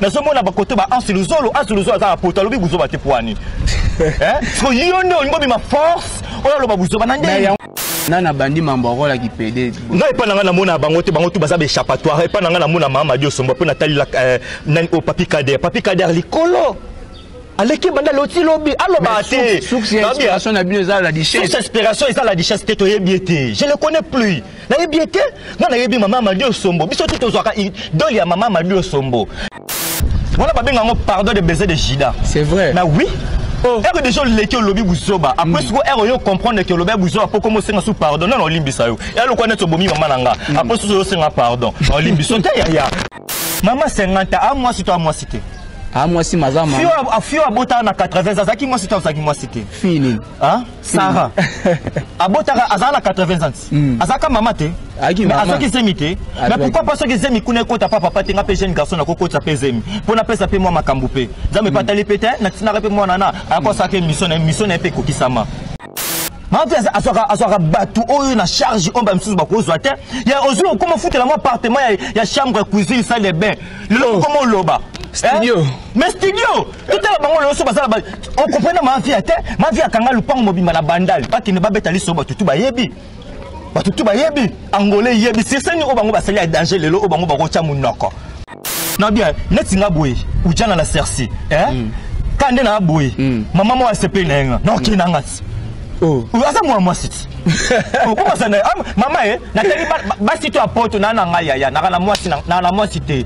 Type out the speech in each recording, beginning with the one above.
Nazomona bakoto ba Anse Luzolo, Anse Luzolo aza na poto, alobi buzoba te po nini? Eh? Siko yo nde olingi obima force oyo aloba buzoba na ndenge nani abandi mambo akolaki pede? Ngai epa na ngai namona bango te, bango tu baza ba échappatoire. Epa na ngai namona mama Madi Osombo mpo natali nani oyo, Papi Kader. Papi Kader likolo aleki banda loti lobi aloba te. Source ya inspiration na bino eza la duchesse? Source inspiration eza la duchesse te, toyebi ye te, je le connais plus, nayebi ye te. Nga nayebi mama Madi Osombo, biso tu tozwaka idole ya mama Madi Osombo wana, babenga yango pardon de baiser de Judas. C'est vrai? Mais oui. Oh. Ere déjà oleki olobi buzoba, après siko ere oyo comprendre ke olobi buzoba po komo osenga su pardon, nano olimbisa yo ya lokwa neti obomi mama na nga. Après susu oyosenga pardon, olimbisa te yaya. Mama 50 a mwasi to a mwasi te? A mwasi, maza mama. Fio abotaka na 80, azalaki mwasi to azalaki mwasi te? Fille nini? Sara abotaka, azala na 80 ans, azalaka mama te? Azwaki zemi te? Mais pourquoi pas soki zemi kuna ekota pa papa te? Nga mpe jeune garçon nakokotisa mpe zemi mpo napesa mpe mwa makambo mpe Nzambe mpe atali mpe te, natinaka mpe mwana na akosalaka émission na émission na ye mpe ekokisama. Mama azwaka bato oyo na charge oyo bamisusu bakozwa te. Ya ozwi okoma ofutela mwa appartement ya chambre, cuisine, salle de bain, lelo okoma oloba studio. Mais studio totala bango lelo so bazala okomprendre mafia te. Mafia akanga lupango mobimba na Bandal, bakende babeta liso, bato tu bayebi, bato tu bayebi Angolais yebi seseni oyo bango basali ya danger. Lelo oyo bango bakotya monoko na bien neti nga boye ujana na cerci ka nde na boye mama moko asepeli na ye, nga naokende na nga ti aza mwana mwasi ti okomasa na mama ye. Natali basi to ya poto na na ngai yaya naka na mwasi na na mwasi te.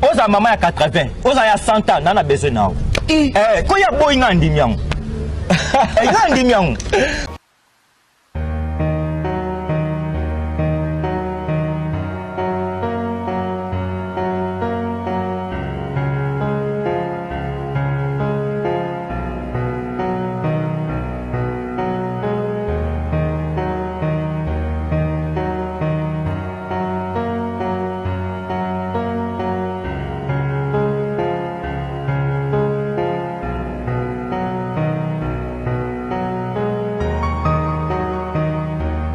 Ozala mama ya 80, ozala ya 100 ans, na na besoin na yo koya boyi. Nga ndimi yango, nga ndimi yango.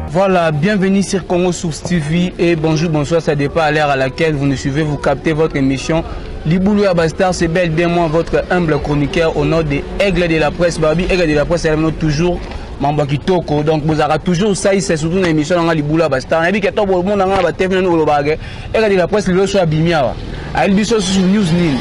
Voilà, bienvenue sur Congo Source TV et bonjour, bonsoir, ça dépend à l'heure à laquelle vous nous suivez, vous captez votre émission Liboulou Bastar, c'est bel bien moi, votre humble chroniqueur au nom de Aigle de la Presse. Babi, Aigle de la Presse, c'est toujours mambo ya kitoko, donc bozalaka toujours sai, c'est surtout na émission nanga Libulu ya Bastar. Nayebi ke to bomona nga na batv nanu kolobaka Aigle de la Presse lelo so abimi awa, ayebi biso susu news nini.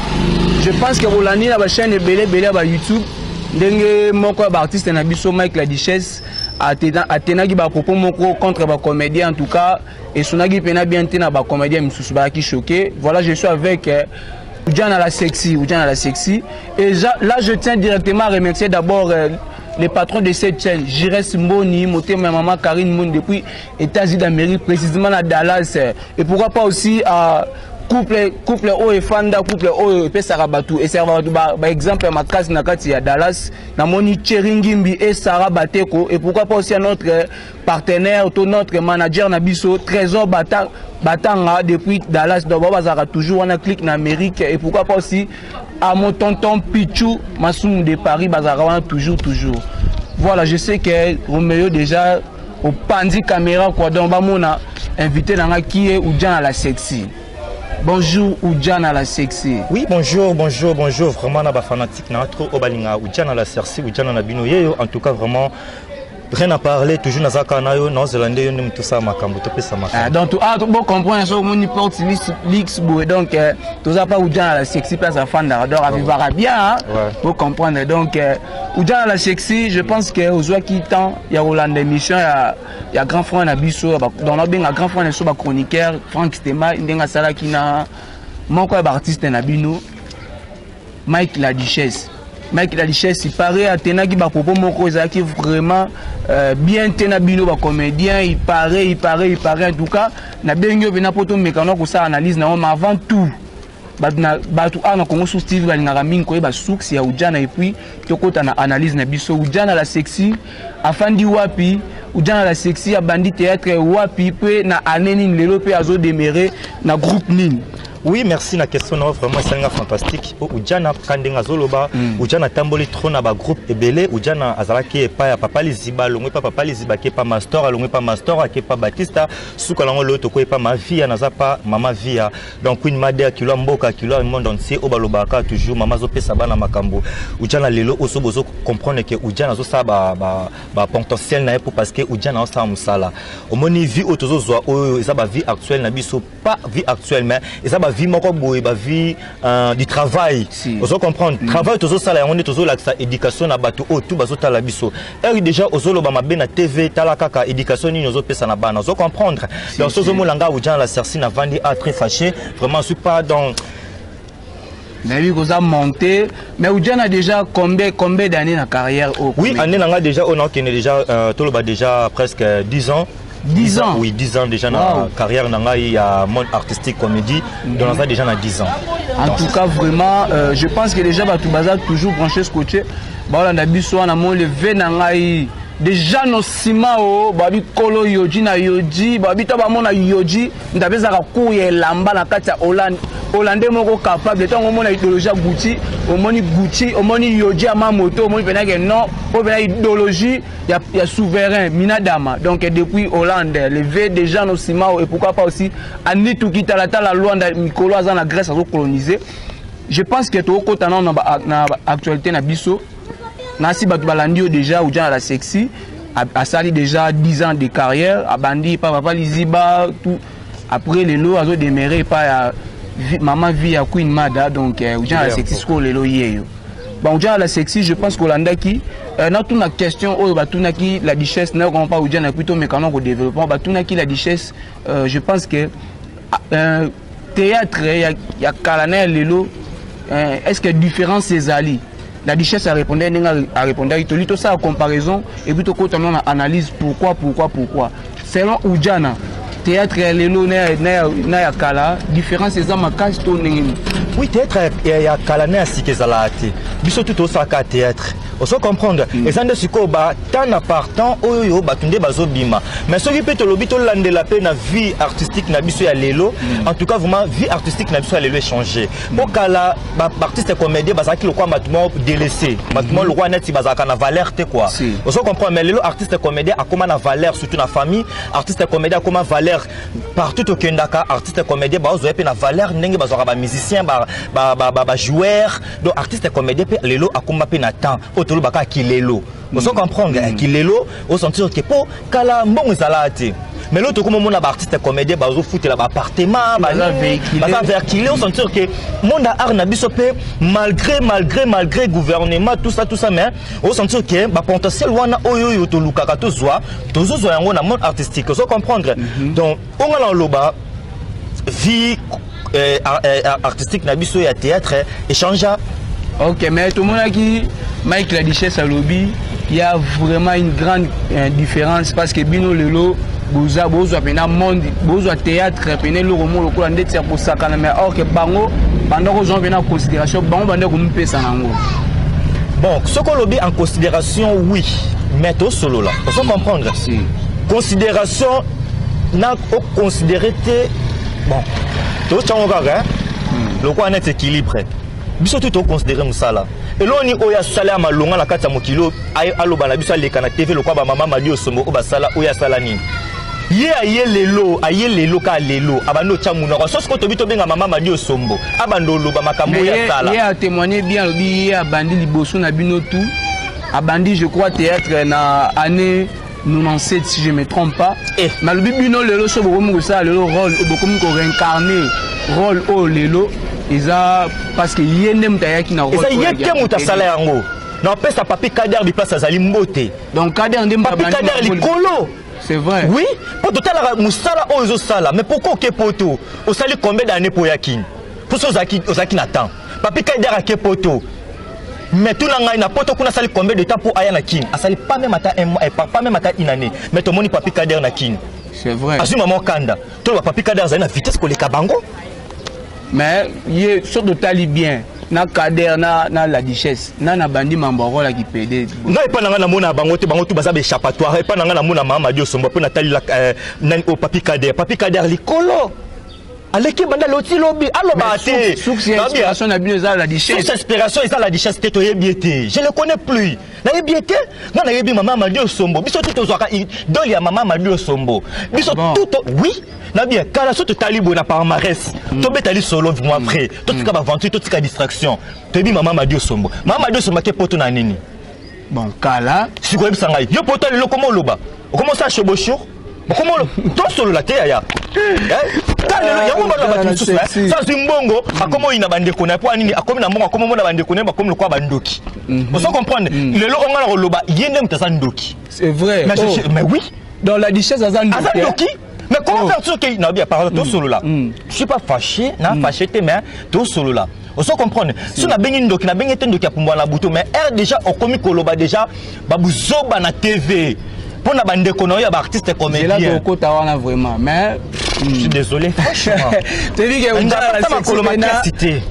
Je pense que bolandi na bachaîne ebele ebele ya bayoutube ndenge moko ya baartiste na biso Mike la Duchesse atenaki bapropos moko contre bacomédien. En tout cas esonaki mpena bien te na bacomédien misusu bazalaki choqué. Voilà, je suis avec Oudjana la sexy, Oudjana la sexy. Et là, je tiens directement à remercier d'abord le patron de cette chaîne, Jires Mboni, Motema maman Karine Mboni depuis États-Unis d'Amérique, précisément à Dallas. Et pourquoi pas aussi à couple oyo efanda, couple oyo epesaka bato, eserva bato baexemple ya makasi na kati ya Dallas, namoni Thierry Ngimbi et Sarah Bateko. Et pourquoi pas aussi à notre partenaire to notre manager na biso Trésor Bata, Batanga depuis Dallas. Donc bazalaka toujours wana clique na Amérique. Et pourquoi pas aussi à mon tonton Pichou Masumu de Paris, bazalaka wana toujours toujours. Voilà, je sais que Roméo déjà opandi caméra quoi, donc bamona invité nanga qui est Oudjana la sexy. Bonjour Oudjana la sexy. Oui, bonjour, bonjour, bonjour. Vraiment, na ba fanatique na trop obalinga Oudjana la sexy, Oudjana na bino yeyo. En tout cas, vraiment rien à parler, toujours nazaka na yo, naozela nde yo nde moto osala makambo, topesa makambo. Ah, donc ah, bon comprendre so omoni porte lix boye, donc toza pa Oudjana la sexy, place afandaka, donc avivaka bien hein? Ouais. Bo comprendre donc Oudjana la sexy, je pense que ozwaki temps ya kolanda émission ya grand frère na biso, donc nabenga grand frère na biso bachroniqueur Frank Stema, ndenge asalaki na moko ya baartiste na bino Mike la Duchesse. Mike la Duchesse, il paraît atenaki bapropos moko ezalaki vraiment bien te na bino bacomédien. Il paraît, il paraît, il paraît. En tout cas nabengi yo mpena mpo tomekana kosala analyse na yango. Mais avant tout, bato awa na Congo Source TV balingaka mingi koyeba source ya Ujana et puis tokota na analyse na biso. Ujana la sexy afandi wapi? Ujana la sexy abandi théâtre wapi mpe na année nini? Lelo mpe azodemere na groupe nini? Oui, merci na question na vraiment esalinga fantastique. Po Ujana ka ndenge azoloba, Ujana atamboli trop na bagroupe ebele. Ujana azalaki epai ya Papa Liziba, alongwe pa Papa Liziba, ake pa Mastor, alongwe pa Mastor, ake pa Batista, suka nango lelo tokoyi pa Mavia, naza pa Mama Via. Donc Queen Mother kilo mboka, kilo monde entier, oyo balobaka toujours mama azopesa bana makambo. Ujana lelo oso bozo comprendre que Ujana azosala ba potentiel na ye, po parce que Ujana azosala mosala. Omoni vie oyo tozozwa oyo eza ba vie actuelle na biso, pas vie actuelle, mais eza ba vie moko boye, ba vie du travail. Si. Ozo comprendre, travail tozosala yango nde tozolakisa éducation na bato oyo tu bazotala biso. Ere déjà ozoloba mabe na TV, tala kaka éducation nini ozopesa na bana. Ozo comprendre? Donc so ozomona nga Ujana la Cerci, navandi a très fâché, vraiment, je suis pas dans Nayebi koza monté, mais Ujana, déjà combien d'années na carrière oyo? Oui, année nanga déjà oyo naokende déjà, toloba déjà presque 10 ans. 10 ans? Oui, 10 ans déjà na carrière na ngai ya monde artistique comédie. Donc naza déjà na 10 ans. En Donc, tout cas, vraiment, je pense que déjà bato baza toujours branché, scotché, baolanda biso wana. Mo leve na ngai déjà no nsima o babi kolo Yoji na Yoji, babi to bamona Yoji moto apesaka cours ya elamba na kati ya Hollande, Hollandais moko capable. Ntango omona idéologie ya Gucci, omoni Gucci, omoni Yoji ya mamoto, omoni mpenza ke non, oyo mpenza idéologie ya souverain Minadama. Donc depuis Hollande, levé déjà no nsima o. Et pourquoi pas aussi Anituki Talatala Lwanda, mikolo aza na Grèce, azocoloniser. Je pense que tokokota nano na ba actualité na biso. Nasi bato balandi yo déjà. Ujana la Sexy asali déjà 10 ans de carrière, abandi pa Papa Liziba, tout après lelo azodémarrer pa ya Mama Vie ya Queen Mada. Donc Ujana la Sexy, sikoyo lelo ye yo. Bon, Ujana la Sexy, je pense kolandaki natuna question oyo batunaki la Duchesse. Nayokango pa Ujana plutôt mekano kodéveloppement batunaki la Duchesse. Je pense que théâtre ya kala na ya lelo, est ce que différence ezali? La Duchesse arépondaki ndenge arépondaki. Toli tosala comparaison et puis tokota na analyse pourquoi selon Ujana théâtre ya lelo na ya kala différence eza makasi to ndenge nini? Oui, théâtre ya kala na ya sika ezalaka te. Biso tu tosalaka théâtre, ozo comprendre? Eza nde sikoyo batemps na par temps oyo bato nde bazobima. Mais soki mpe tolobi tolandela mpe na vie artistique na biso ya lelo, en tout cas vraiment vie artistique na biso ya lelo échange. Mpo kala baartiste comédien bazalaki lokola bato moko délaissé, bato moko lokola neti bazalaka na valeur te quoi. Si. Ozo comprendre? Mais lelo artiste comédien akóma na valeur, surtout na famille. Artiste comédien akóma valeur partout tokendaka. Artiste comédien bazozwa ye mpe na valeur ndenge bazwaka bamusicien, bajoueur. Donc artiste comédien mpe lelo akóma mpe na temps oyo tolobaka kilelo. Ozo comprendre? Kilelo, osentir ke mpo kala mbongo ezalaka te, mais lelo tokóma omona baartiste comédien bazofutela baappartement. Baza véhiculé. Baza véhiculé. Osentir ke monde ya art na biso mpe malgré gouvernement, tout ça, tout ça, mais osentir ke bapotentiel wana oyo tolukaka tozwa, tozozwa yango na monde artistique. Ozo comprendre? Donc onga na oloba vie artistique na biso ya théâtre échangea. Ok, mais tomonaki Mike la Duchesse alobi il y a vraiment une grande différence parce que bino lelo boza bozwa mpena monde, bozwa théâtre pene eloko moko lokola ndeti ya kosakana, mais or ke bango banda kozwa mpena considération, bango banda komipesa nango. Bon, soki olobi en considération, oui, mais tosolola, ozo comprendre? Si. Considération na oconsidéré te, bon, totyango kaka lokola neti équilibre. Biso tu toconsidéré mosala eloni oyo asala ya malonga na kati ya mokili oyo, aloba na biso, aleka na TV lokola bamama Madi Osombo oyo basala oyo asala nini. Ye aye lelo, aye lelo kaka lelo abandi otya monoko. So sikoyo tobi tobenga mama Madi Osombo, abandi oloba makambo oyo asala. Ye atémoigné bien, alobi ye abandi liboso na bino tout. Abandi, je crois, théâtre na année 97, si je me trompe pas. Eh. Mais alobi bino lelo so bokomi kosala lelo rôle, bokomi koréincarner rôle oyo lelo, eza parce que ye nde moto ayaki na rôle Eza oyo ye ayaki te moto asala yango. Na opesa Papi Kader biplace azali mbote. Donc Kader nde moto Papi abandi Kader na rôle. likolo. C'est vrai. Oui, mpo totalaka mosala oyo ezosala. Mais pourquoi oke poto, osali combien d'année mpo oyaki? Mpo so ozalaki na temps. Papi Kader ake poto, mais tuna ngai, na poto kuna asali combien de temps mpo aya na Kini? Asali pas même ata un mois, pas même ata une année, mais tomoni Papi Kader na Kini. C'est vrai. Azwi mama okanda. Toloba Papi Kader azali na vitesse koleka bango. Mais ye so totali bien na Kader na la Duchesse na bandi mambo akolaki pede. Ngai epa na ngai namona bango te. Bango tu baza baéchappatoire. Epa na ngai namona mama Madi Osombo mpo natali nani oyo, Papi Kader. Papi Kader likolo. Aleki banda loti lobi aloba te. Source ya inspiration na bino eza la duchesse. Source inspiration eza la duchesse te, toyebi ye te. Je le connais plus. Nayebi ye te. Nga nayebi mama Madi Osombo. Biso tout tozwaka idole ya mama Madi Osombo. Biso tout, oui. Na bien kala so totali boye na palmarès, tobeta lisolo moi vrai, totika baventure, totika distraction. Toyebi mama Madi Osombo. Mama Madi Osombo ake poto na nini? Bon, kala. Sikoyebisa ngai yo poto lelo koma oloba okoma osala cheboshur, okoma tosolola te yaya. Lelo yango bana bato mosusu so azwi mbongo, akoma oyina bandeko na ye. Mpo anini akomi na mbongo? Akomi omona bandeko na ye bakomi lokola bandoki. Ozo comprendre? Lelo onga na koloba ye nde moto aza ndoki. C'est vrai. Mais, oh, mais oui. Donc la duchesse aza ndoki. Aza ndoki. Mais comment faire sûr que na bien pardon, tosolola. Je suis pas fâché, na fâché te, mais tosolola. Ozo comprendre? So nabengi ndoki, nabengi te ndoki ya pumbwa na butu, mais aire déjà okomi koloba déjà babuzoba na TV mpo na bandeko na yo ya baartiste comédien. Okota wana vraiment, mais je suis désolé, franchement. Toyebi ke basa makolo makasi te.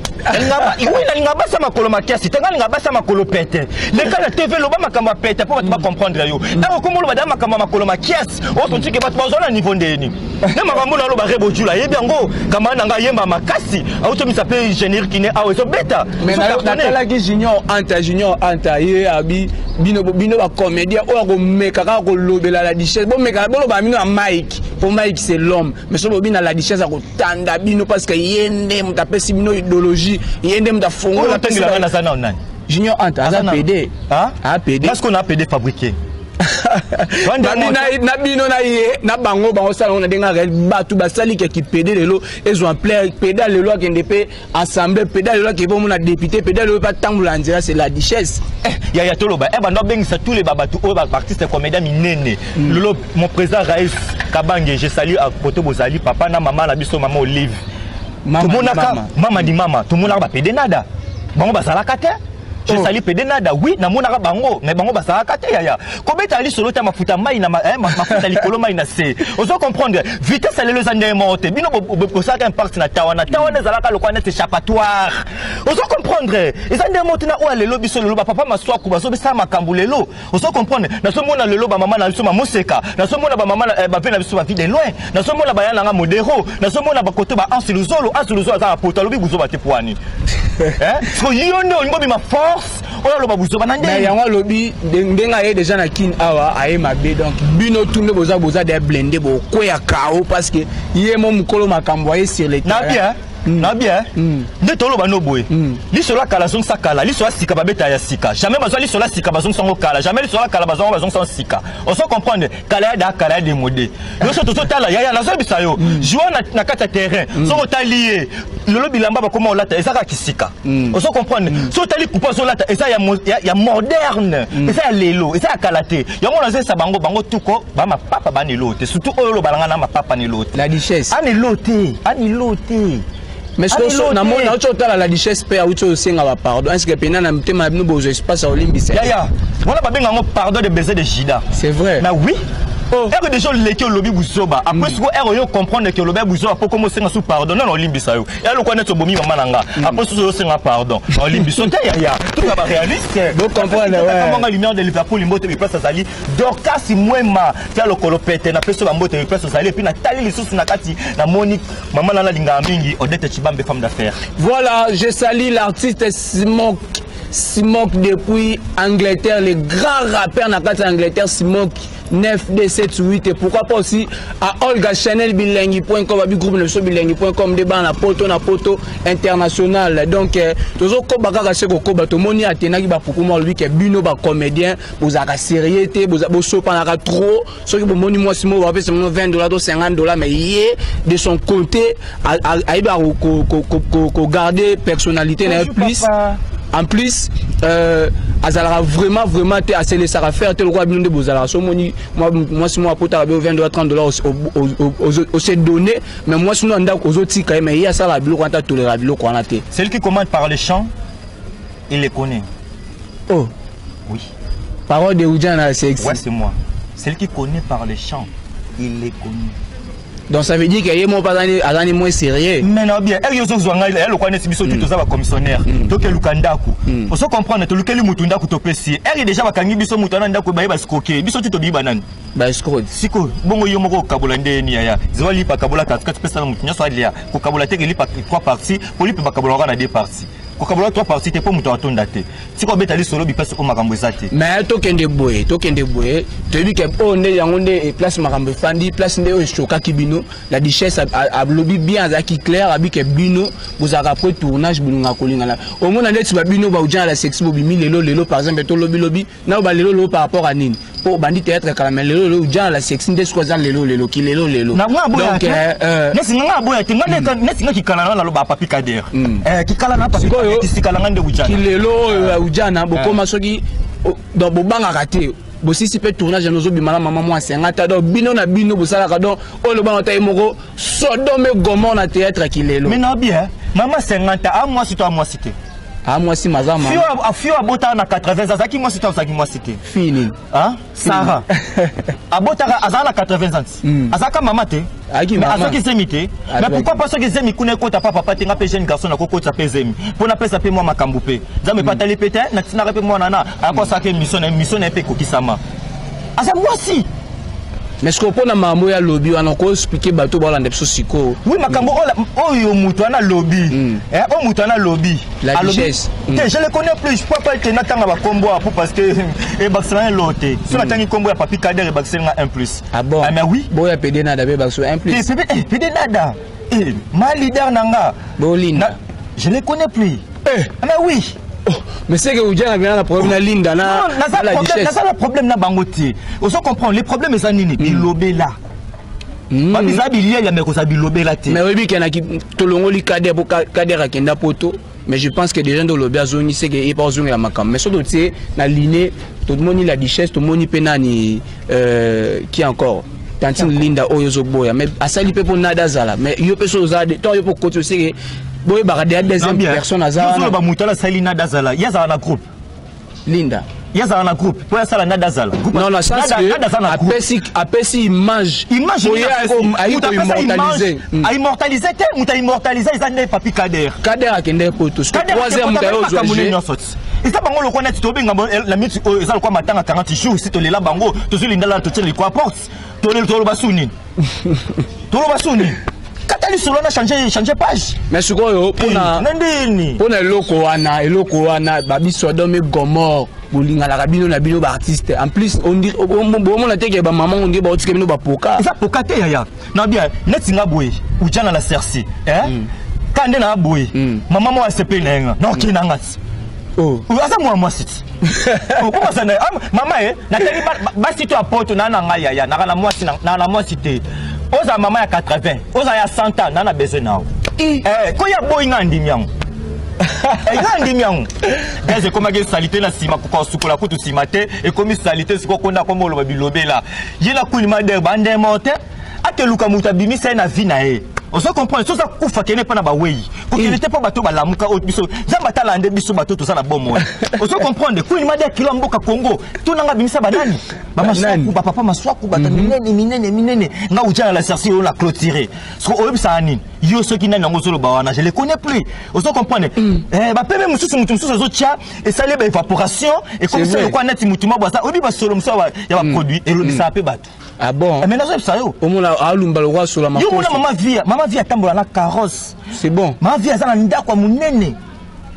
Oui, nalinga basa makolo makasi te. Nga nalinga basa makolo pete. Leka na TV, loba makambo ya pete mpo bato bacomprendre yo. Ntango okoma oloba da makambo ya makolo makasi, osotike bato bazwa na niveau ndeni nde makambo na aloba. Rebo Jula ayebi yango, camarade na ngai, ayemba makasi, automisa mpe générique ne awa ezobeta. Mais natalaki Junior Anta. Junior Anta ye abi bino, bino bacomédien oyo akomeka kaka kolobela la duchesse, bomeka boloba bino ya Mike, po Mike c'est l'homme, mais so bobi na la duchesse, akotanda bino, parce que ye nde moto apesi bino idéologie, ye nde moto afongola. Naza nao nani? Junior Anta aza PD. A PD. Parce qu'on a PD fabriqué. Na bino na ye na bango, bango sala ngo na ndenge réel. Bato basali keki PD lelo ezwa ampleur, PD lelo akende mpe assemblée, PD lelo akende mpe omona député, PD lelo mpe atambola nzela, c'est la duchesse. Yaya, toloba e bando abengisa tous les babato oyo baartiste comédien minene lelo. Mon président Raïs Kabange, je salue à poto bozali papa na mama na biso, mama Olive. Tomonaka mama di mama, tomonaka bapede nada, bango bazalaka te. Je salue PD Nada, oui, namonaka bango, mais bango bazalaka te yaya. Kobeta lisolo te, mafuta mai na mafuta likolo, mai na se. Ozo comprendre? Vitesse lelo eza ndenge moko te. Bino bosalaka impact na tawana. Tawana ezalaka lokola neti échappatoire. Ozo comprendre? Eza ndenge moko te na oyo lelo biso lelo bapapa Maswaku bazobisala makambo lelo. Ozo comprendre? Nazomona lelo bamama na biso Mamoseka, nazomona bamama bape na biso Bavi de loin, nazomona baya nanga Modero, nazomona bakoto ba Ansi Luzolo. Ansi Luzolo aza na poto, alobi buzoba te. Po ani so yo nde olingi obima force oyo aloba buzoba na ndenge yango? Alobi ndenge aye déjà na Kine awa, aye mabe. Donc bino tu nde boza de blende, bokweya kao, parce que ye mo mokolo makambo aye sur le terrain. Na bien, na bien nde toloba no boye: lisolo ya kala azongisa kala, lisolo ya sika babeta ya sika. Jamais bazwa lisolo ya sika bazongisa yango kala, jamais lisolo ya kala bazwa yango bazongisa yango sika. Ozo comprendre? Kala ya da kala ya démodé. Nyonso tozotala yaya, nazoyebisa yo, joueur na kati ya terrain, soki otali ye lelo, bilamba bakoma olata eza kaka kisika. Ozo comprendre? Soki otali coupe azolata, eza ya moderne, eza ya lelo, eza ya kala te. Yango nazoyesa bango, bango tuko bamapapa banelo te, surtout oyo olobalanga na mapapa nelo te. La duchesse. Anelo te, anelo te. Mais namoni nauti otala la duchesse mpe auti osenga bapardon. Est ce que pena na motema na bino bozwa espace ya olimbisa? Yaya, wana babenga yango pardon de baiser de Judas. C'est vrai. Mais oui. Ere déjà oleki, olobi buzoba, après siko ere oyo comprendre ke olobi buzoba, po komo osenga su pardon nano olimbisa yo ya lokwa neti obomi mama na nga. Après susu oyosenga pardon, olimbisa te yaya, toza baréaliste. Bocomprendre. Lumière de Liverpool, mbote biplace azali. Dorcas Mwema tia lokolo pete, napesi yo bambote biplace ozali. Et puis natali lisusu na kati, namoni mama nana alingaka mingi, Odette Chibambe, femme d'affaires. Voilà, je salue l'artiste Smoke. Smoke depuis Angleterre, le grand rappeur na kati Angleterre, Smoke 9 D 7 8. Et pourquoi pas aussi à Olga Chanel bilengi.com, abi groupe na biso bilengi.com de bana poto na poto international. Donc tozo koba kaka se kokoba. Tomoni atenaki ba pukuma, alobi ke bino ba comédien bozalaka sérieux te, bosopanaka trop. Soki bomoni mwasi moko bapesa bino 20 $ to 50 $, mais ye de son côté ayebi kogarder personnalité na ye. Plus en plus, azalaka vraiment vraiment te, aselesaka faire te lokola bino nde bozalaka. So omoni mwasi moko apotaka be 20 $, 30 $, ose donné, mais mwasi no ndako ozotika ye. Mais ye asalaka biloko wana te, atolera biloko wana te. Celui qui commande par les champs, il les connaît. Oh. Oui. Parole de Oudjana sexy. Ouais, c'est moi. Celui qui connaît par les champs, il les connaît. Donc ça veut dire que ye moko azani moins sérieux. Mais na bien ere ozozwa ngai ya lokwa neti biso tu toza bacommissionnaire, tokeluka ndako, ozo comprendre, tolukeli mutu ndako, topesi ye. Ere déjà bakangi biso mutu wana ndako, baye basikoke biso tu tobiyi banani? Baescroc. Sikoyo bongo yo moko okabola ndeni yaya? Zwa lipa, kabola katikati, pesa na motu nyonso alia. Kokabola te ke lipa trois parties, po lipa bakabolaka na deux parties, kokabola trois parties te, mpo moto atonda te. Tika obeta lisolo bipesi oyo makambo eza te. Mais tokende boye, tokende boye. Toyebi ke oyo nde yango nde place makambo efandi, place nde oyo eshokaki bino. La Duchesse alobi bien, azalaki clair, abi ke bino bozalaka après tournage bolingaka kolingana. Omona ndeti babino baudia na la sexy, bobimi lelo lelo, par exemple tolobi lobi na balelo lelo par rapport à nini, mpo obandi théâtre kala, mais lelo lelo udia na la sexy nde siko aza lelo lelo ki lelo lelo. Na nga aboya te. Neti nga aboya te, nga neti nga kikala na naloba papi Kader, kikala na papi Kader, kisikala nga nde ujana. Kilelo oyo ya ujana bokoma soki donc bobangaka te, bosisi mpe tournage yango, ozobima na mama mwa 50. Donc bino na bino bosalaka, donc oyo lobana ta ye moko Sodome Gomorrhe na théâtre kilelo. Mais na bien, mama 50 a mwasi to a mwasi te? A mwasi maza mama. Fio abotaka na 80, azalaki mwasi to azalaki mwasi te? Fini. Sara abotaka, azala na 80 ans, azalaka mama te? Mais azwaki zemi te? Mais pourquoi pas soki zemi kuna ekota pa papa te? Nga mpe jeune garçon nakokotisa mpe zemi mpo napesa mpe mwa makambo, mpe Nzambe mpe atali mpe te, natinaka mpe mwana na akosalaka émission na émission na ye mpe ekokisama, aza mwasi. Mais sikoyo mpona makambo oyo alobi wana, okoexpliquer bato balanda biso sikoyo? Oui, makambo oyo moto wana alobi, oyo moto wana alobi. La Duchesse. Te, je le connais plus, je peux pas te natanga bakombo apo parce que ebakisela nga elo te. So natangi kombo ya papi Kader, ebakiseli nga un plus. Ah bon? Ah, mais oui. Boya pede nada mpe bakisela un plus. Pede nada, ma leader na nga. Bolinda. Je le connais plus. Ah, mais oui. Oh, mais c'est que ujana vient na problème na Linda na la Duchesse. Naza na problème na bango te, ozo comprendre. Les problèmes eza nini? Bilobela. Babiza bilia ya meko za bilobela te. Mais oyebi ke naki tolongoli Kader po Kader akenda poto, mais je pense que déjà nde olobi azongi, c'est que ye pa ozongela makambo. Mais soki totie na line, tomoni la Duchesse, tomoni mpe nani, qui encore, tantine Linda oyo ozoboya, mais asali mpe mpo nada azala. Mais yo mpe so oza to yo mpo okoti, oseke boyebaka deya deuxième personne aza wana. Bamoto ala asali nada azala, ye azala na groupe. Linda. Ye azala na groupe mpo asala nada azala. Non, na sens que apesi image. Image. Ayi koimmortaliser. Aimmortaliser te, moto aimmortaliser eza nde papi Kader. Kader akende poto, troisième moto aye ozwa. Nyonso eza bango lokwa neti tobenga na miti oyo eza lokwa matanga 40 jours. Si tolela bango, tozwi lindala, totie likwa porte, toloba su nini? Toloba su nini? Kata lisolo na change, change page. Mais sikoyo mpona na ndeni? Mpona eloko wana, eloko wana babi Sodome Gomorrhe, bolinganaka bino na bino baartiste. En plus bomona te ke bamama ngo nde baotika bino bapoka. Eza poka te yaya. Na bien neti nga boye ujana na cerci ka nde na boye, mama moko asepeli na ye, nga naokende na nga ti aza mwana mwasi ti okomasa mama ye. Natali basi to ya poto na ngai yaya, naka na mwasi na mwasi te. Ozala mama ya 80, ozala ya 100 ans, na besoin na yo koya boyi nga ndimi yango, nga ndimi yango. Gaz ekomaki saleté na nsima, kosukola kutu nsima te, ekomi saleté. Sikoyo konda komba oloba bilobela ye na kulima der bandemo te, akeluka moto abimisa ye na vie na ye. Ozo comprendre? Soza kufa, kende mpo na bawei, kokende te mpo bato balamuka oyo biso Nzambe atala nde biso bato toza na bomoi. Ozo comprendre? Kulima der kilo ya mboka Congo tunanga abimisa banani? Bamaswaku, bapapa Maswaku, bato minene minene minene. Nga utia na la serci oyo na clôturé. Soko oyebisaka nini yo soki nani yango ozoloba wana? Je le connais plus, ozo comprendre? Bapeme mosusu, motu mosusu azotia esali baévaporation, ekomisa lokwa neti motu mabo aza oyebi basolo mosusu ya baproduit elobisaka mpe bato. Ah bon? Mais nazoyebisa yo. Omona alumba lokwa asola. Yo mona mama Via, mama Via atambola na carrosse. C'est bon. Mama Via aza na ndako ya monene.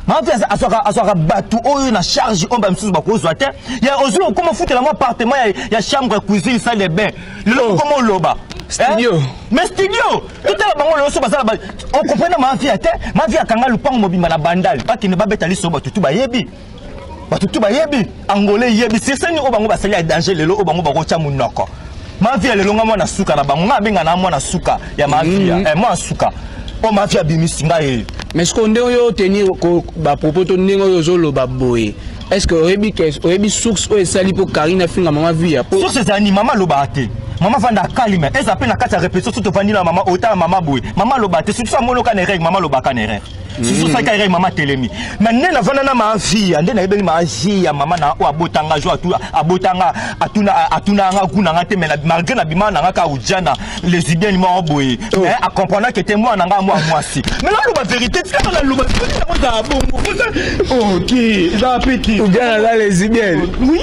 Mama Via azwaka bato oyo na charge oyo bamisusu bakozwa te. Ya ozwi okoma ofutela mwa appartement ya chambre, cuisine, salle de bain, lelo okoma oloba studio. Mais studio, totala bango lelo so bazala ocomprendre mama Via te. Mama Via akanga lupango mobimba na Bandal, bakende babeta liso, bato tu bayebi, bato tu bayebi, Angolais yebi seseni oyo bango basali ya danger. Lelo oyo bango bakotya monoko mafia lelo, nga mwana suka na bango, nga abenga na mwana suka ya mafia, mwana suka oyo mafia abimisi ngai ye. Mais ce que ndenge oyo otenir bapropos to ndenge oyo ozoloba boye, est ce que oyebi, oyebi source oyo esali mpo Karine afinga mama Via? Source ezali mama alobaka te. Mama vanda calme, eza pe na kati ya répétition, surtout vandi na mama, otala mama boye, mama aloba te, surtout amonoka na erreur, mama alobaka na erreur, surtout osalaka erreur, mama telemi. Mais nde navanda na mavia, nde nayebeli mavia, mama na oyo abotanga jo abotanga, atuna atunanga gu nanga te, mais malgré nabima nanga kaka ujana lesbienne moko boye, mais acomprendre ke te mwana nanga mwa mwasi. Mais naloba vérité, tikaka naloba yango, ezala bongo, ok, ezala pete. Ujana aza lesbienne? Oui,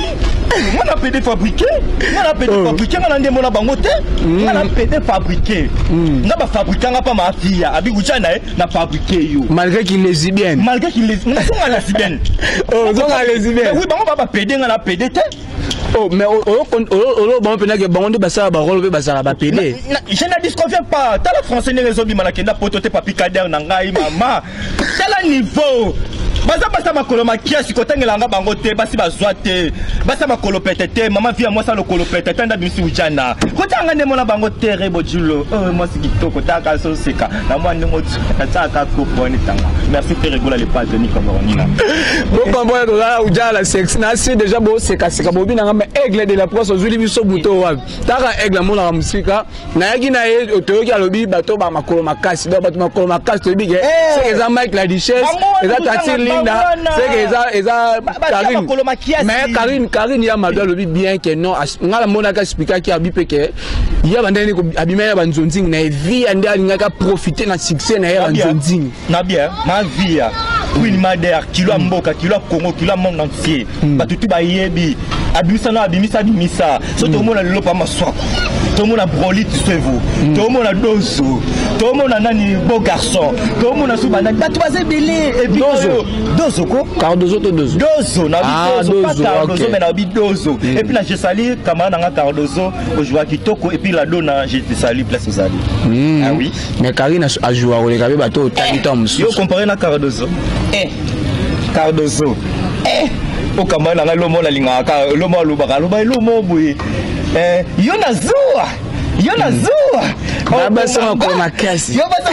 nga na pédé fabriqué, nga na pédé fabriqué, nga na nde mona bango te, nga na pédé fabriqué, nga bafabrikanga mpa mafia abi ujana ye na fabriqué yo. Malgré qu'il lesbienne? Malgré qu'il nazonga lesbienne. Oh, ozonga lesbienne? Oui, bango ba bapédé, nga na pédé te. Oh, mais oyo bango mpenza ke bango nde basala barole mpe bazala bapédé. Je ne disconviens pas. Tala français ndenge ezobima, nakenda poto te, papi kader na ngai mama, tala niveau baza, basa makolo makiasi, kotangelanga bango te, basi bazwa te, basa makolo pete te, mama vi ya mwasi alokolo pete te, nda bimisi ujana, kotanga nde mona bango te. Rebo julo oyo mwasi kitoko, taka soseka na mwa ndenge atiaka koponi tanga. Merci te, regola le padre ni cameronina. Bocomprendre, tozala ujala sexy na si déjà, bosekaseka bobi nanga. Mais Aigle de la Presse, ozwili biso buto wapi? Taka Aigle amonaka mosika, nayaki na ye, toyoki alobi bato ba makolo makasi. Donc bato makolo makasi, toyebi ke seke eza Mike la Duchesse, eza Tati Linda, seke eza Karine. Mais Karine ya Mado alobi bien ke non, nga namonaki expliquaki, abi mpe ke ya bandeni abimaki na banzonzingi na ye, vie ya nde alingaki aprofite na succès na ye ya banzonzingi. Na bien ma vie ya Queen Mader, kilo ya mboka, kilo ya Congo, kilo ya monde entier, bato tu bayebi, abimisa na abimisa, abimisa. So tomona lelo pa Maswaku, tomona Broli Tusevo, tomona Dozo, tomona nani, beau garçon, tomona su banani, bato baza ebele. Et puis Dozo. Dozo ko. Cardozo to Dozo? Dozo na Ah, Dozo, pas Dozo, Cardozo. Ok. Mais nabi Dozo. Et puis na je salue camarade nanga Cardozo, ojouа kitoko. Et puis la dona, je te salue place ozali. Ah oui. Mais Karine ajoua koleka mpe bato otangi ntango Yo mosusu. comparé na Cardozo, Cardozo, okamba na ngai, lomo nalingaka kaka lomo, alobaka, aloba elomo boye. Yo nazuwa, yo nazuwa. Babasa makolo makasi. Yo basa,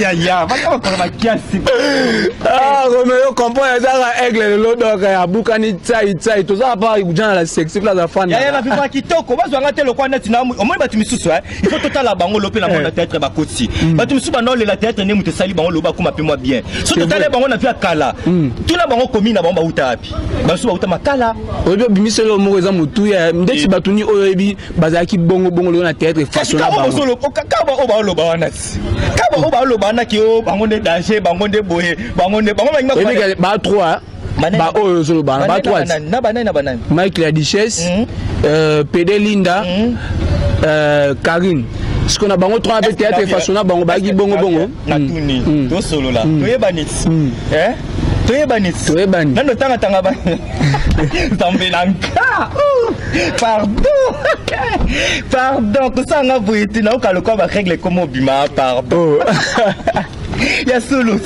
yaya, basa makolo makasi. Ah, Romeo, comprendre, ezaka Aigle lelo, donc abukani tai tai, tozala pa ujana la sexy place afanda. Yaya, na vivre kitoko, bazwanga te lokwa neti na omoni bato misusu. Il faut totala bango lo mpe na monde théâtre, bakoti bato misusu banda olela théâtre nde moto esali bango, loba akóma mpe mwa bien. So totala bango na vie ya kala, tuna bango komi na bango, bauta wapi? Basusu bauta makala. Oyebi, obimisi eloko moko eza motuya, ndeti bato ni oyo oyebi bazalaki bongo bongo lelo na théâtre kasi façon na bango. Kaka oyo baoloba wana ti, kaka oyo baoloba wana ki o bango nde danger, bango nde boye, bango nde bango balingi. Oyebi ke ba trois ba oyo ozoloba na ba trois. Na banani, na banani? Mike la Duchesse, Pede Linda, Karine. Siko na bango trois mpe théâtre façon na bango bayaki bongo bongo. Natuni, tosolola, toyebani ti, toyebani ti. Toyebani. Nano tangatanga ba nzambe na nka. Pardon, pardon, kosanga boye te, nayoka lokwa barègle ekoma obima, pardon. Ya solo,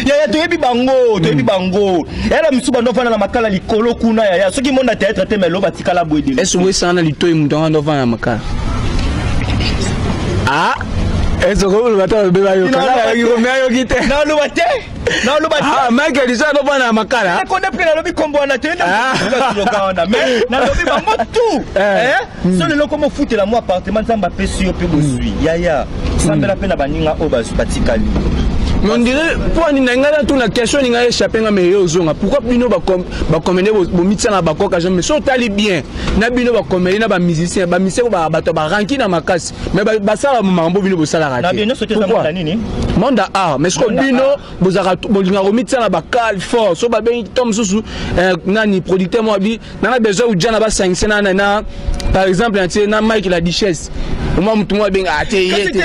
yaya, toyebi bango, toyebi bango. Yaya, na misu bando ofanda na makala likolo kuna, yaya, soki monda théâtre te, melo batikala boye de. Ese oyesanga na litoi moto anga ndo ofanda na makala? Ah, ese okoloba te, alobe bayoka, me ayoki te. Naloba te, naloba te. Ah, Michael Lisa ndo ofanda na makala. Konde mpe nalobi kombo wana te, slogan wana, mais nalobi bango tout. So lelo komo ofutela mwa appartement, Nzambe apesi yo mpe bozwi, yaya, sambela mpe na baninga oyo batikali. Mais on dirait mpo ani na ngai natuna question, ningai échappe nga, mais yo ozonga. Pourquoi bino bacomédien bomitia na bakoka jamais? So otali bien na bino bacomédien na bamusicien, bamusicien bato baranki na makasi, mais basala makambo bino bosalaka. Na bien nyonso te, eza monde nini? Monde ya art. Mais siko bino bozalaka, bolingaka komitia na bacale fort. So babengi to mosusu nani, producteur mo abi nanga besoin uja na basangise na par exemple natie na Mike la Duchesse, omwa motu mo abenga ate ye te.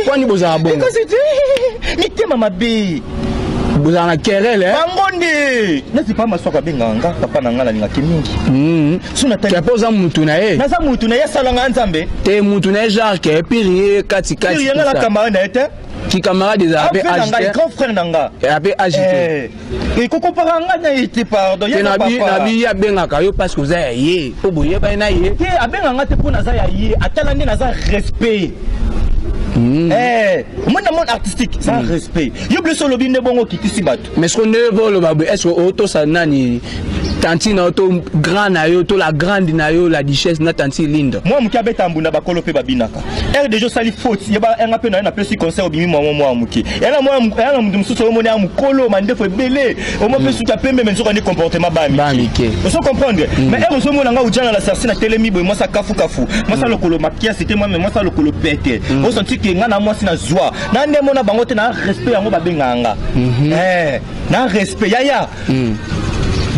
Kwani bozala bongo? Kasi te, mitema mabe. Bozala na querelle. Bango nde neti pa Maswaka abengaka nga papa na nga, nalingaki mingi. So natali kepo oza mutu na ye. Naza mutu na ye, asalanga Nzambe. Te, mutu na ye, genre ke pire ye kati kati. Yanga na camarade na ye te. Ki camarade ezala mpe Grand frère na ngai. Agité. Grand frère na nga. Mpe agité. Ekokompara nga na ye te, pardon. Te. Ye na Nabi papa. nabi ye abengaka yo parce que oza ya ye, mpo boyebani na ye. Te, abenga nga te mpo naza ya ye, atala nde naza respect. Omoni, na monde artistique sans respect, yo biso olobi nde bongo okitisi bato. Mais soki nde oloba boye, est ce que otosa nani? Tantine na yo to grand na yo to la grande na yo, la duchesse na tantine Linda. Mwa moke abeta mbunda, bakolo mpe babinaka. Ere deja osali faute, yeba yanga mpe na yo napesi conseil, obimi mwa moke. Yana mwa moto mosusu omoni ya mokolo, mandefu ebele, omo mpe suki ya pembe, me nzoka nde comportement ba mike. Ozo comprendre? Mais ere ozomona nga ujana la sarsi na telemi boye, mwasi akafukafu, mwasi lokolo makiasi te, mwame mwasi lokolo pete, osenti ke nga na mwasi na zwa na nde mona bango te na respect yango babengaka nga na respect yaya.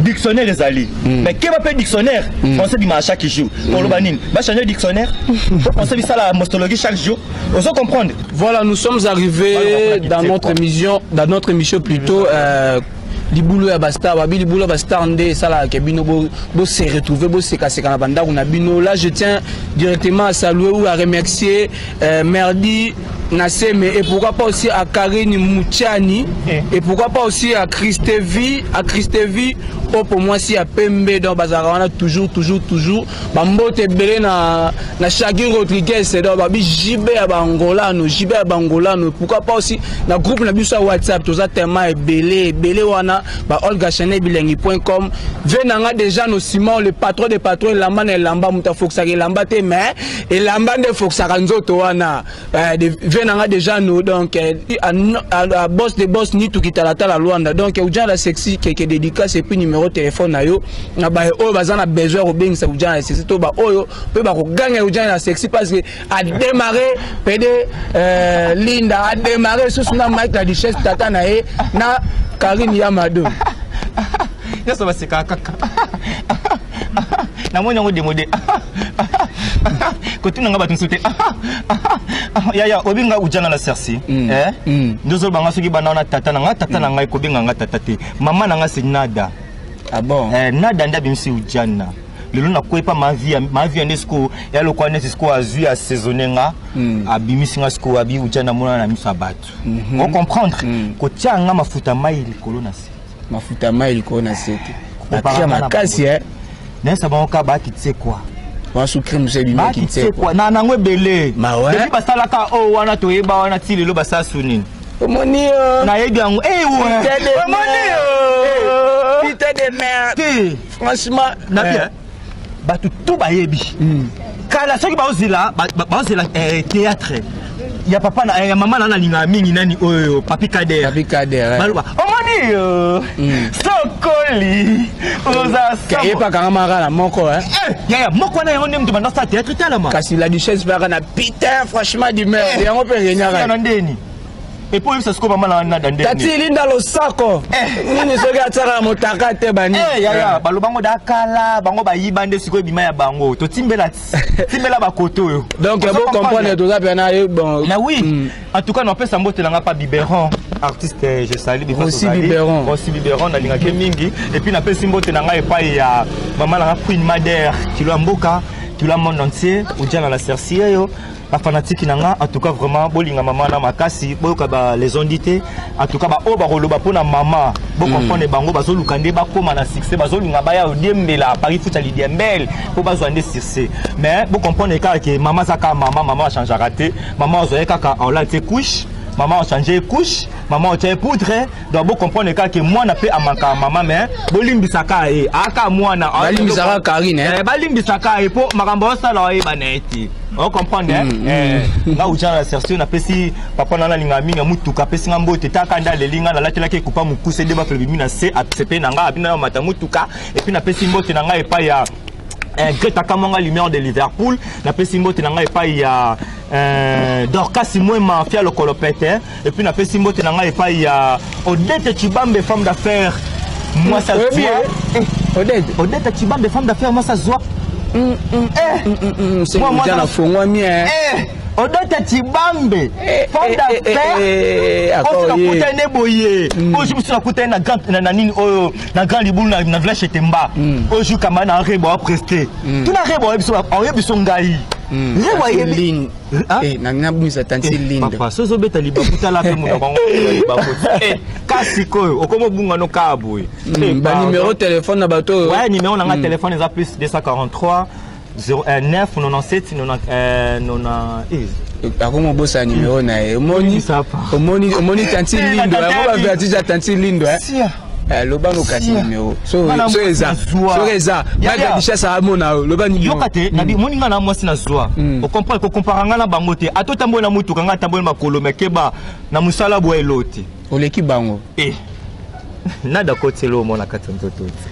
Dictionnaire ezali, mais keba mpe dictionnaire français bimaka chaque jour. Koloba nini? Bachange dictionnaire po français bisala morphologie chaque jour. Ozo comprendre? Voilà, nous sommes arrivés dans notre émission plutôt, libulu ya bastar. Babi libulu ya bastar nde esalaka bino bo se retrouver, bosekaseka na bandako na bino. Là, je tiens directement à saluer ou à remercier Merdi Naseme et pourquoi pas aussi à Karine Mouchani et pourquoi pas aussi à Christevi oyo pour moi si ya pembe. Donc bazalaka wana toujours, toujours, toujours. Bambote ebele na Shaki Rodriguez, donc babi JB ya bangolano, JB ya bangolano. Pourquoi pas aussi na groupe na biso ya WhatsApp, toza tellement ebele ebele wana, ba Olga Chanel bilengi.com ve nanga déjà nos Simon, le patron des patrons. Elamba na elamba, moto afokisaka elamba te, mais elamba nde efokisaka nzoto wana. Ve nanga déjà no, donc à boss de boss ni tukitalatala Lwanda. Donc Ujana la sexy, keke dédicace et puis numéro téléphone na yo na ba oyo baza na besoin kobengisa Ujana la sexy to ba oyo mpe bakoganga Ujana la sexy, parce que a démarré pede Linda a démarré susu na Mike la duchesse, tata na ye na Karine Yamado. Nyonso basekaka kaka, namoni yango démodé. Kotuna nga bato mosusu te yaya, obenga Ujana na sersi. Nde ozolobanga soki banda wana tata na nga, tata na ngai kobenga nga tata te, mama na nga c'est Nada. Ah bon? Nada nde abimisi Ujana. Lelo nakwepa mavia nde sikoyo ya lokwa neti sikoyo azwi assaisonne nga, abimisi nga sikoyo, abi Ujana monana na miso ya bato. Ocomprendre? Kotia nga mafuta mai likolo na se. Mafuta mai likolo na se te, batia makasi. Nayesa bango kaka bakitse kwa. Wasu crème se ebimaki. Bakitse kwa na nango ebele depuis basalaka oyo wana, toyeba wana ti lelo basala su nini. Omoni yo. Nayebi yango ewe. Omoni yo. Putain de merde. Te. Franchement. Nabi bato tu bayebi kala soki baozela théâtre ya papa na ya mama na nalingaka mingi nani oyo, Papi Kader. Papi Kader. Baloba omoni yo sokoli oza. Yepakanga maka na moko. Yaya moko wana, yango nde moto banda osala théâtre talama. Kasi la duchesse mpe aka na putain, franchement du merde, yango mpe renyaka. Na ndeni epo oyebisa sikoyo mama na nada ndeni. Tati Linda losako nini soki atiaka na motaka te bani. Yaya, balobango da kala bango bayiba nde sikoyo ebima ya bango, totimbela timbela bakoto oyo. Donc bo comprendre, toza mpe na ye bon. Na oui, en tout cas napesa mbote nanga pa Biberon, artiste, je salue. Rossi Biberon. Rossi Biberon, nalingaki mingi. Et puis napesi mbote na ngai epai ya mama nanga Queen Mader, kilo ya mboka, kilo ya monde entier. Odiana la sercier oyo bafanatike na nga, en tout cas vraiment bolinga mama na makasi, boyoka ba les ondi te. En tout cas baoyo bakoloba mpona mama, bocomprendre bango bazoluka nde bakóma na succès, bazolinga baya odiembela Paris futa lidiembele mpo bazwa nde succès. Mais bocomprendre kaka ke mama aza kaka mama, mama achangeaka te. Mama azwaye kaka aola te couche, mama achange couche, mama otia poudre. Donc bocomprendre kaka ke mwana mpe amankaka mama, mais bolimbisaka ye aka mwana. Balimbisaka Karine. Balimbisaka ye mpo makambo osala oyeba na ye te. Ocomprendre? Nga Ujana na sersion, napesi papa na nalinga mingi ya mutuka, apesi nga mbote. Taka nde aleli nga, nalatelaki ekupa mokuse nde bafele bimi na se asepe na nga abina mata mutuka. Et puis napesi mbote na ngai epai ya Greta Kamwanga, lumière de Liverpool. Napesi mbote na ngai epai ya Dorcas Mwema, fia lokolo pete. Et puis napesi mbote na ngai epai ya Odette Chibambe, femme d'affaires, mwasi azwa. Odette. Odette Chibambe, femme d'affaires, mwasi azwa. Ujana fongwami. Odette Chibambe, femme d'affaires, oyo nakutani boye, oyo biso nakutani na grand na nini oyo na grand libulu na village Etemba, oyo ju kama na rebo apreste tuna rebo oyebi biso ngai rebo ayebi. Nabungisa tanti Linda. Papa, so ozobeta libaku, tala mpe moto bango libaku kasi koyo okoma obungano kaka boye. Banumero telefone na bato oyo. Ouais, numéro na nga telefone eza plus 243 09 97 90. Akoma obosana numero na ye. Omoni, omoni, omoni tanti Lindo yango, bavertige ya tanti Lindo. Eh, loba no kasi numéro so so eza so eza Michael Dishasa amona yo loba numéro yoka te nabi moni nga na mwasi na zwa o comprendre ko comparer nga na bango te ato tambola na mutuka nga tambola makolo mais keba na musala boye eloti oleki bango eh nada kotelo omona kati ya nzoto te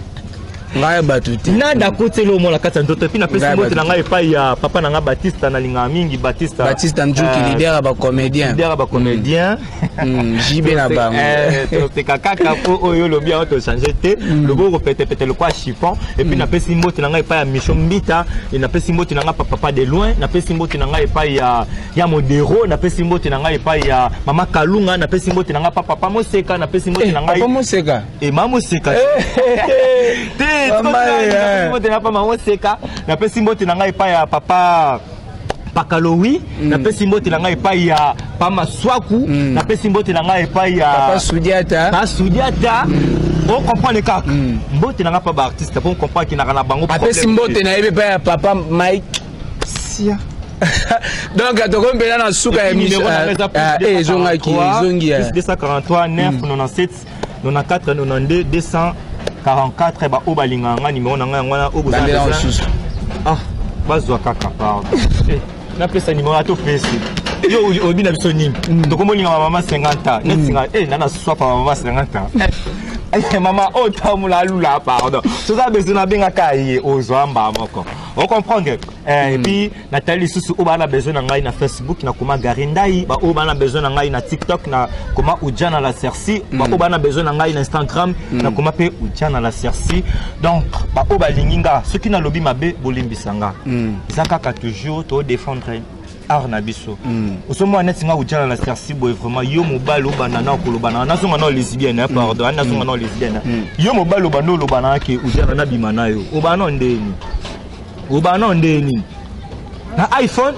ngai bato te nada kotelo omona kati ya nzoto epuis napesi mbote na ngai epai ya papa na ngai batista nalingaka mingi batista batista njuki euh, leader ya bacomédien leader ya bacomédien JB na bango eh, toseka kaka mpo oyo olobi yango tochange te mm. loboko petepete lokola chiffon epuis napesi mbote na ngai epai ya micho mbita napesi mbote na ngai papa de loin napesi mbote na ngai epai ya ya modero napesi mbote na ngai epai ya mama kalunga napesi mbote na ngai pa papa moseka napesi mbote eh, na ngai papa moseka e mama moseka te napesi mbote na papa moseka napesi mbote na ngai epai ya papa pakalowi napesi mbote na ngai epai ya pa maswaku napesi mbote na ngai epai ya papa sudiata pa sudiata ocomprendre kaka mbote na ngai pa baartiste po comprendre kinaka na bango apesi mbote na ye mpe epai ya papa mike sia donc tokomi mpenza na suka ya émission ezongaki ezongi 243 9 97 94 92 244 baoyo balingaka nga nimero na ngai yango wana oyo boza mosusu ah bazwa kaka pardon eh, napesa nimero ata opesi yo oyebi na biso nini tokomolinga mama 50 ans neti nga eh nana swapa mama 50 ans eh, mama oyo tamula alula pardon soza besoin nabengaka ye ozwa mbaa moko ocomprendre eh, mm. epuis natali lisusu oyo baa na besoin na ngai na facebook nakoma gari ndai baoyo baa na besoin na ngai na tiktok nakoma ujana la cerci mm. baoyo baa na besoin na ngai na instagram mm. nakoma mpe ujana la cerci donc baoyo balingi nga soki nalobi mabe bolimbisa nga mm. eza kaka toujours todefendre art na biso mm. ozomona neti nga ujana la cerci boye vraiment yo mobali obanda na koloba na nazonga na lesbienne mm. pardon nazonga na lesbienne mm. yo mobali obanda oloba na ke ujana nabima na yo obanda na ndeni obana nde nini na iphone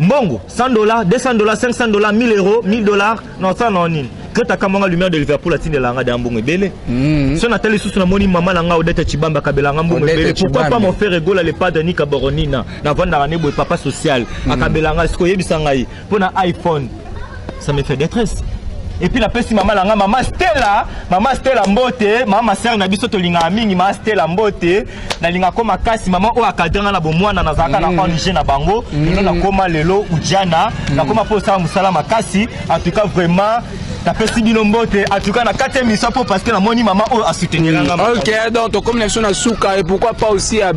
mbongo 100 dollars, 200 dollars, 500 dollars, 1000 euros, 1000 dollars, non ça non nini Greta Kamwanga, lumière de Liverpool, atindela nga da mbongo ebele mm. So natali susu namoni mama na nga Odette Chibamba akabela nga mbongo ebele. Pourquoi pas mon frère Egola le padre Nika Boronina navandaka ne boye papa social mm. akabela nga sikoyo oyebisa ngai mpo na iPhone, ça me fait détresse. Et puis napesi mama na nga mama Stella, mama Stella mbote, mama sœur na biso tolingaka mingi, mama Stella mbote, nalingaka makasi mama oyo akadre nga na bomwana, nazalaka na ONG na bango. Lelo nakoma lelo ujana, nakoma mpo osala mosala makasi. En tout cas vraiment napesi bino mbote, en tout cas na kati ya émission mpo parce que namoni mama oyo asoutenir nga. Ok, donc tokomi na biso na suka et pourquoi pas aussi ya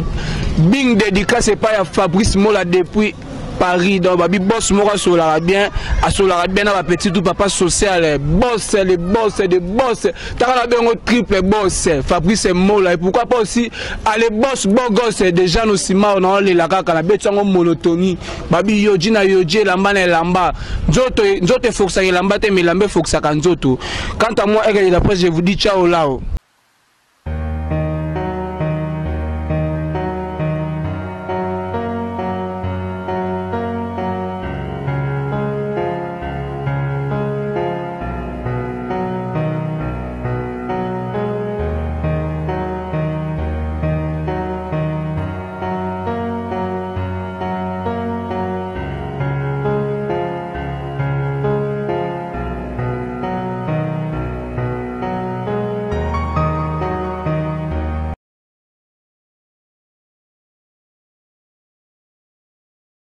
big dédicace epai ya Fabrice Mola depuis Paris. Donc babi boss moko asolaka bien, asolaka bien na bapetit tout, papa social, boss, le boss de boss, taka na bengo triple boss Fabrice Mola. Et pourquoi pas aussi ale boss beau gosse déjà no nsima na olela kaka na beti yango monotonie. Babi yoji na yoji, elamba na elamba, nzoto nzoto efokisaka elamba te, mais elamba efokisaka nzoto. Quant à moi, Aigle de la presse, je vous dis ciao lao.